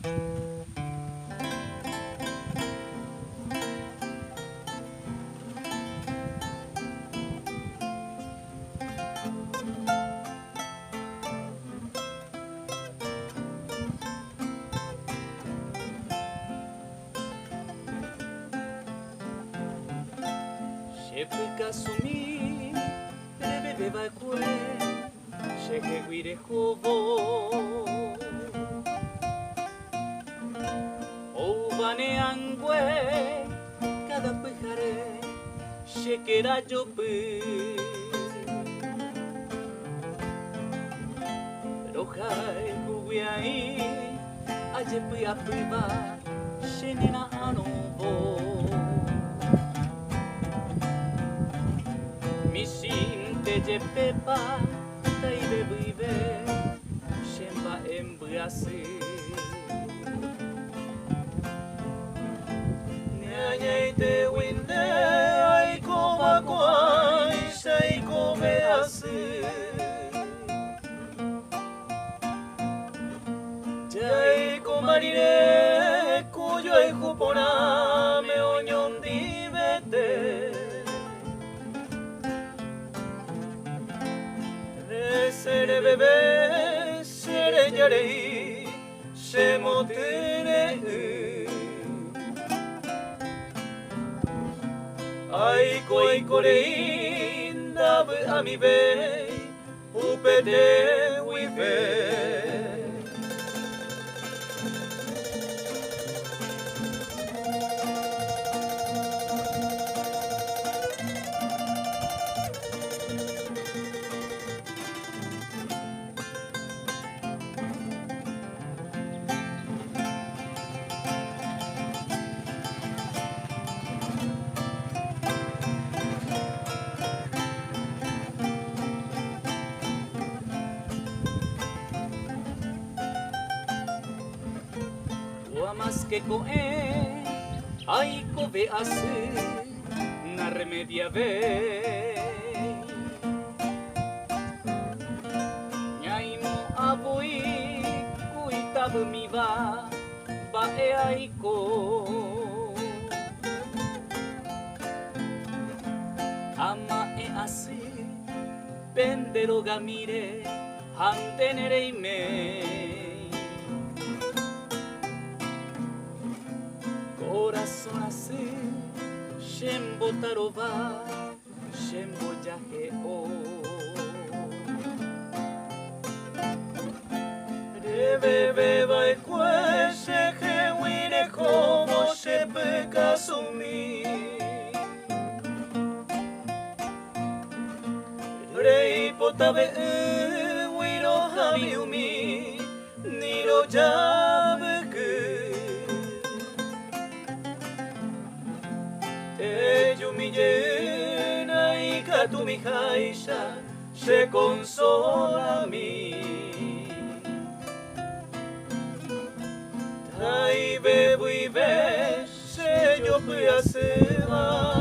Che pykasumi reveve va'ekue chehegui rehóvo. Oúva ne angue káda pyhare che kéra jopy. Rohayhúgui aĩ ajepy'apýva che nera'arõvo. Michĩnte jepépa taivevyve che mba'e mbyasy. Neañaitégui nde aikóva ko'áicha aikove asy. Jaikóma rire ku joayhu porãme oñondivete. Resẽ reveve che reja rei che motyre'ỹ. Aiko aiko rei ndavy'amivéi upete guive. Amáske ko'ẽ aikove asy narremediavéi. Ñaimo'ã voi ku itavymíva mba'e aiko. Ama'ẽ asy pende rogamíre ha nde nereiméi. Korasõ rasy chembotarova chembojahe'o. Reveve va'ekue chehegui rehóvo che pykasumi. Reipotave'ỹgui rohavi umi ni rojavyky. Ejumi jeýna ikatumiháicha che consolami. Taivevuive che jopy asýva.